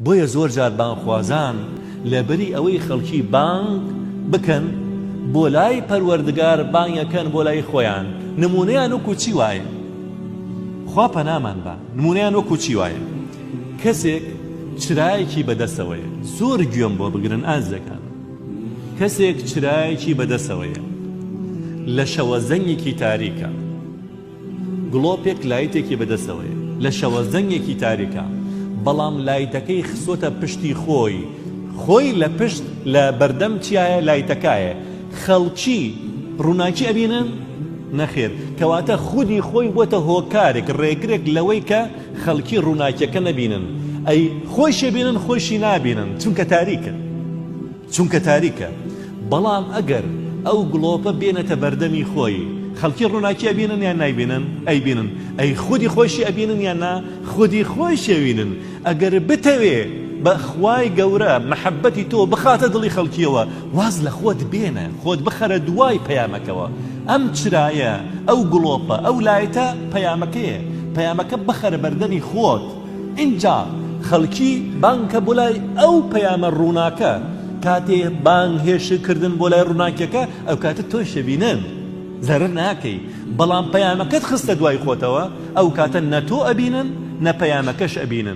بۆیە زۆر جار بانگخوازان لەبری ئەوەی خەڵکی بانگ بکەن بۆ لای پەروەردگار بانگەکەن بۆ لای خۆیان نمونەیان وەکو چی وایە خوا پەنامان با نمونەیان وەکو چی وایە کەسێک چرایەکی بەدەسەوەیە زۆر گوێم بۆ بگرن ئازیزەکان کەسێک چرایەکی بەدەسەوەیە لە شەوە زەنگێکی تاریکە گڵۆپێک لایتێکی بەدەستەوەیە لە شەوەزەنگێکی تاریکا، بەڵام لایتەکەی خستۆتە پشتی خۆی، خۆی لە پشت لە بەردەم چیایە لایتەکایە، خەڵکی ڕووناکی ئەبینن؟ نەخێر، کەواتە خودی خۆی بۆتە هۆکارێک ڕێگرێک لەوەی کە خەڵکی ڕووناکیەکە نەبینن، ئەی خۆیشی بینن خۆیشی نابینن چونکە تاریکە. چونکە تاریکە، بەڵام ئەگەر ئەو گڵۆپە بێنێتە بەردەمی خۆی، خەڵکی ڕووناکی ئەبینن یان نایبینن؟ ئەیبینن. ئەی خودی خۆیشی ئەبینن یان نا؟ خودی خۆیشی ئەوینن. ئەگەر بتەوێ بە خوای گەورە مەحەبەتی تۆ بخاتە دڵی خەڵکیەوە، واز لە خۆت بێنە، خۆت بخەرە دوای پەیامەکەوە. ئەم چرایە، ئەو گڵۆپە، ئەو لایتە پەیامەکەیە. پەیامەکە بخەرە بەردەمی خۆت. ئینجا خەڵکی بانگ کە بۆ لای ئەو پەیامە ڕووناکە، کاتێ بانگهێشت کردن بۆ لای ڕووناکیەکە ئەو کاتە تۆش ئەبینن زەرەر ناکەی، بەڵام پەیامەکەت خستە دوای خۆتەوە ئەو کاتە نە تۆ ئەبینن نە پەیامەکەش ئەبینن.